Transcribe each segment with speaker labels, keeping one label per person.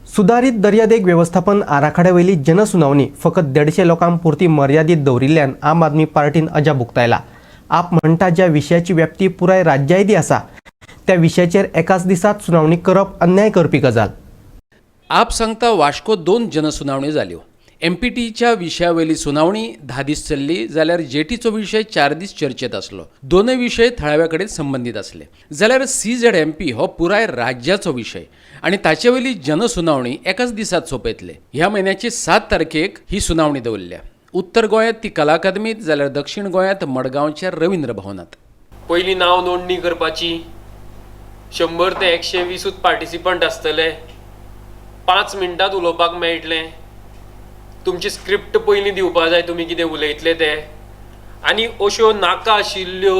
Speaker 1: सुदारीत दर्यादेग वेवस्थापन आराखड्यावयली जनसुनावणी फकत 150 लोकां पुरती मर्यादीत दवरिल्ल्यान आम आदमी पार्टीन अजाप उक्तायला. आप म्हणटा, ज्या विशयाची व्याप्ती पुराय राज्यायेदी आसा त्या विशयाचेर एकाच दिसात सुनावणी करप अन्याय करपी गजाल.
Speaker 2: आप सांगता, वास्को दोन जनसुनावण्यो जाल्यो. एमपीटीच्या विशयावयली सुनावणी 10 दीस चल्ली, जाल्यार जेटीचो विशय 4 दीस चर्चेत आसलो. दोनूय विशय थळाव्या कडेन संबंदीत आसले, जाल्यार सीझेडएमपी हो पुराय राज्याचो विशय आनी ताचे वयली जनसुनावणी एकाच दिसात सोंपयतले. ह्या म्हयन्याची 7 तारखेक ही सुनावणी दवरल्या. उत्तर गोंयांत ती कला अकादमीत, जाल्यार दक्षिण गोंयांत मडगांवच्या रवींद्र भवनात.
Speaker 3: पयलीं नांव नोंदणी करपाची. 100 ते 120ूच पार्टिसिपंट आसतले. 5 मिनटांत उलोवपाक मेळटलें. तुमची स्क्रिप्ट पयलीं दिवपा जाय, तुमी कितें उलयतले ते. आनी अश्यो नाका आशिल्ल्यो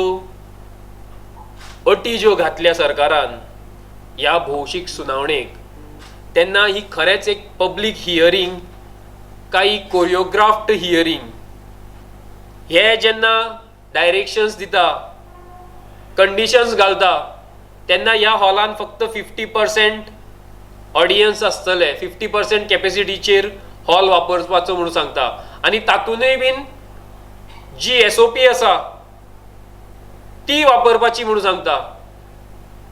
Speaker 3: अटी ज्यो घातल्या सरकारान ह्या भौशीक सुनावणेक, तेन्ना ही खरेंच एक पब्लीक हियरींग काय कोरियोग्राफ्ड हियरींग, हे जेन्ना डायरेक्शन्स दिता, कंडिशन्स घालता, तेन्ना ह्या हॉलान फक्त 50% ऑडियन्स आसतले, 50% कॅपेसिटीचेर हॉल वापरपाचो म्हणून सांगता आनी तातूंतय बीन जी एसओपी आसा ती वापरपाची म्हणून सांगता.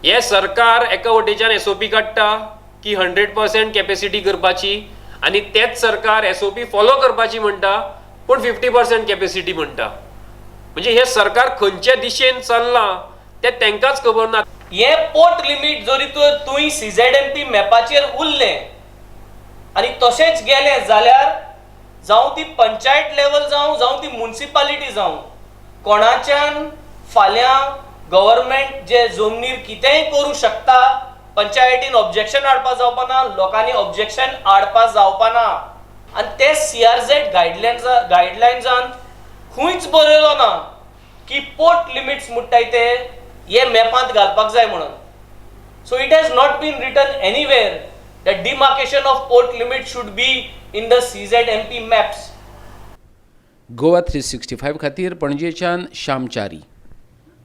Speaker 3: हे सरकार एका वटेच्यान एसओपी काडटा की 100% कॅपेसिटी करपाची आनी तेच सरकार एसओपी फॉलो करपाची म्हणटा, पूण 50% कॅपेसिटी म्हणटा. म्हणजे हे सरकार खंयच्या दिशेन चल्लां तें तांकांच खबर ना.
Speaker 4: हे पोर्ट लिमीट जरी तर तुवें सीझेडएमपी मॅपाचेर उरलें आनी तशेंच गेलें जाल्यार, जावं ती पंचायत लेवल जावं, जावं ती मुन्सिपालिटी जावं, कोणाच्यान फाल्यां गव्हर्मेंट जे जमनीर कितेंय करूं शकता. पंचायतीन ऑब्जेक्शन हाडपा जावपा ना, लोकांनी ऑब्जेक्शन हाडपा जावपा ना. आनी ते सीआरझेड गायडलायन्सान खंयच बरयलो ना की पोर्ट लिमिट्स म्हणटाय ते हे मॅपांत घालपाक जाय म्हणून. So it has not been written anywhere that demarcation of port limit should be in the CZMP maps.
Speaker 2: Goa 365 खातीर पणजेच्यान श्यामचारी.